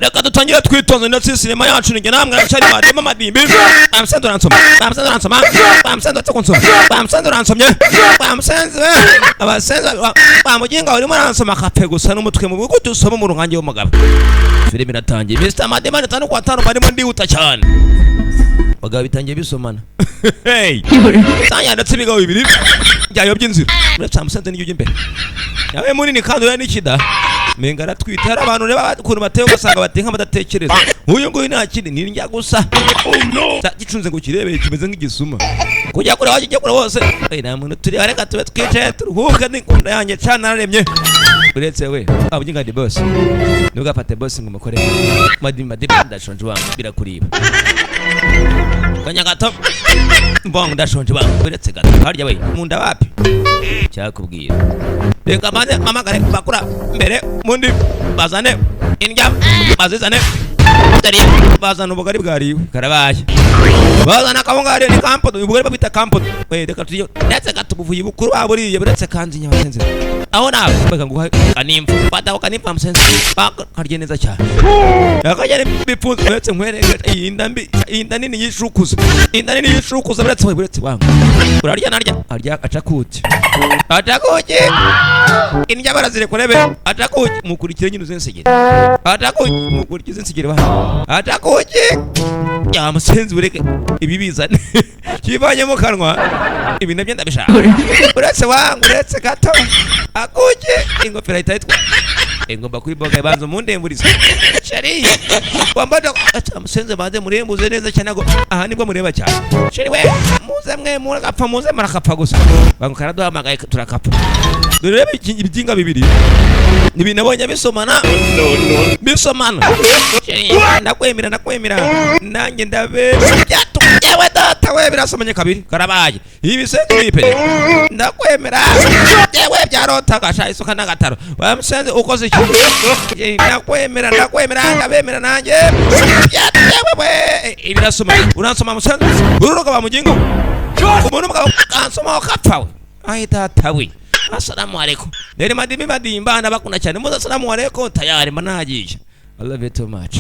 Reka dutangire twitonze, ndetse sinema yacu ni njye namwe aracyari Madima Madimbi. Bamusenze uransoma, bamusenze uransoma, bamusenze uretse kunsoma, bamusenze uransomye, bamusenze abasenze bamuginga urimo aransoma kape gusa n'umutwe mu bigo dusoma mu ruhange w'umugabo. Filime iratangiye. Mr Madima ni tanu kwa tanu, barimo ndihuta cyane. Bagabo bitangiye bisomana. Hey, tangira, ndetse ibigabo bibiri byayobye inzira. Uretse musenze n'ijya ujya imbere yawe munini kandi uriya n'ikida menga aratwite. Hari abantu reba ukuntu bateye, ugasanga bateye nk'abadatekereza. Uyu nguyu nta kindi, ni indya gusa. Gicunze ngo kirebere kimeze nk'igisuma kujya kure, wajya kure hose. Eh, nta muntu turi, reka tube twicaye turuhuke. N'ikunda yanjye cana nararemye. Uretse we abuginga ndi boss, ntugafate boss ngo umukore. Madima madima, ndashonje wangu, birakuriba kanya gato mbongo, ndashonje wangu. Uretse gato harya we munda wapi cyakubwira. Reka maze mpamagare bakura mbere mundi bazane indya, bazizane. Dore bazana ubugari bwariwe, karabaye. Bazana akawunga hariya ni kampoto, ubugari babita kampoto. We reka tujye, ndetse gato ubuvuyi bukuru baburiye. Buretse kanzi nyabasenze aho nawe reka nguhe kanimfa, fata ako kanimfa musenze, karye neza cyane, akajya bipfunze. Uretse nkwereke iyi nda mbi, iyi nda nini yishukuza, inda nini yishukuza. Buretse we, buretse wangu, urarya narya arya acakuki acakuki indya barazirekurebe acakuki. Mukurikire nyine uzensigire acakuki, mukurikire uzensigire bana acakuki ya musenzi. Ureke ibi bizane kivanye mu kanwa, ibi nabyo ndabishaka. Uretse wangu, uretse gato akuki ingofero ahita yitwa ingomba kwiboga. Ibanza umundemburize chérie wambada acha musenze, banze murembuze neza cyane ngo aha nibwo mureba cyane. Chérie we, muze mwe murakapfa, muze murakapfa gusa. Bangu karaduhamagaye turakapfa. Dore reba ibiginga bibiri nibi nabonye bisomana bisomana. Chérie, ndakwemera, ndakwemera nanjye ndabemera. Yewe data we, birasomanye kabiri, karabaye. Ibi se twipere, ndakwemera yewe, byarotaga sha isuka n'agataro. Wamusenze ukoze iki? Ndakwemera, ndakwemera, ndabemera nanjye. Yewe we, ibirasoma, uransoma musenze, ururuka bamugingo umuntu mugabo kansoma ukapfa we. Ai data we, assalamu alaikum. Rero madimi madimba ndabakunda cyane muze. Assalamu alaikum, tayari mba nagiye. I love you too much.